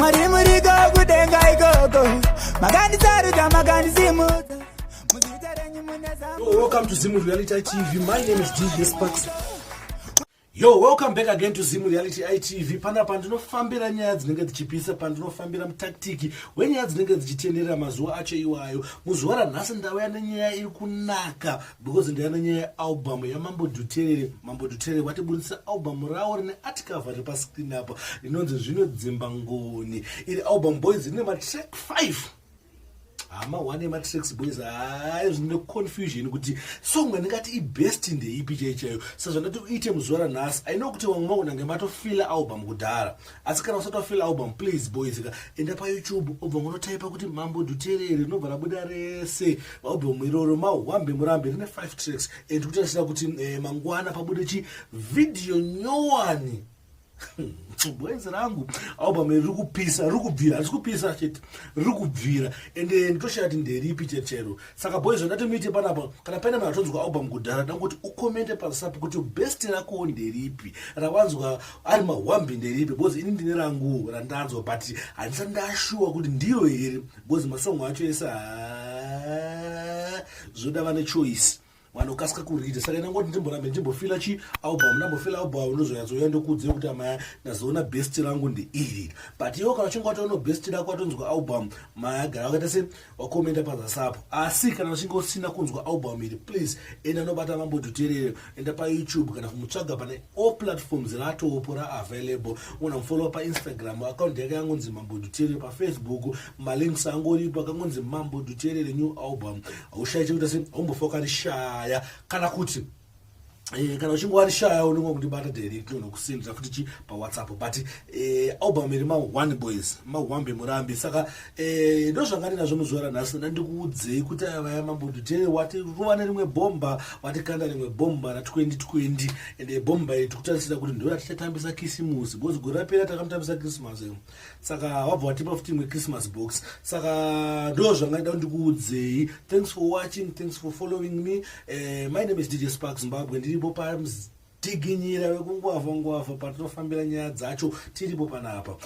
Mwari muriko kudenga ikoko, makandisarudza, makandisimudza muzita renyu mune. Yo, welcome to Zimu Reality ITV. My name is DJ Sparks. Yo, welcome back again to Zimu Reality ITV. Panapa ndinofambira nyaya dzinenge dzichipisa, pandinofambira mutaktiki wenyaya dzinenge dzichitenderera mazuva acho iwayo. Muzuva ranhasi ndauya nenyaya iri kunaka because ndauya nenyaya yealbum yaMambo Dhuterere. Mambo Dhuterere vatibudisa album ravo rine art cover riri pascreen apa rinonzi Zvinodzimba Ngoni. Iri album, boys, rine matrack 5, hama one yematracks, boys. Hai, zvine confusion kuti song ndingati ibest ndeipi chaiyo chaiyo. Saka zvandati uite muzuva ranhasi, I know kuti vamwe vangu matofila album kudhara, asi kana usati wafila album, please, boys ka, enda paYouTube, obva unotaipa kuti Mambo Dhuterere, rinobva rabuda rese album iroro, Mahwambe Murambe, rine 5 tracks. And kutarisira kuti mangwana pabude chi video nyowani. Boys rangu, album iri riri kupisa, riri kubvira, harisi kupisa chete, riri kubvira. Ende nditoshaya kuti nderipi chete chero. Saka boys, zvandati muite panapa, kana paine munhu atonzwa album kudhara, dangoti ucommente pasapo kuti best rakowo nderipi, rawanzwa ari mahwambi nderipi, because ini ndine rangu randanzwa, but handisati ndashuwa kuti ndiro here, because masongo acho ese ha, zvoda vane choice vanokasika kurida. Saka ndangoti ndimborambe ndimbofila chi album, ndambofila album, ndozonyatsoya ndokuudzei kuti amaya, ndazoona best rangu ndeiri. But iwo kana uchinge watoona best rako, watonzwa album, mayagara wakaita se wakomenda pazasi apo. Asi kana uchinge usina kunzwa album iri, please enda nobata Mambo Dhuterere, enda paYouTube kana kumutsvaga pane all platforms, ratopo raavailable. Unamufollowa paInstagram, account yake yangonzi Mambo Dhuterere. PaFacebook malinks angoripo akangonzi Mambo Dhuterere new album. Haushayi chekuita se haumbofa wakarishaya. Kana kuti kana uchinge warishaya, unenge kundibata direct, unokusendera futi chi paWhatsApp. But album iri ma1, boys, Mahwambe Murambi. Saka ndo zvanga ndinazvo muzuva ranhasi. Ndandikuudzei kuti aya Mambo Dhuterere wati ruva nerimwe bhomba, watikanda rimwe bhomba ra2020. Ende bhomba iri tikutarisira kuti ndo ratichatambisa Kisimusi, because gore rapera takamutambisa Christmas. Saka wabva watipa futi imwe Christmas box. Saka ndo zvangaida ndikuudzei. Thanks for watching, thanks for following me. My name is DJ Spark Zimbabwe. Ndiripo padiginyira vekungwavha ngwavha, patinofambira nyaya dzacho, tiripo panapa.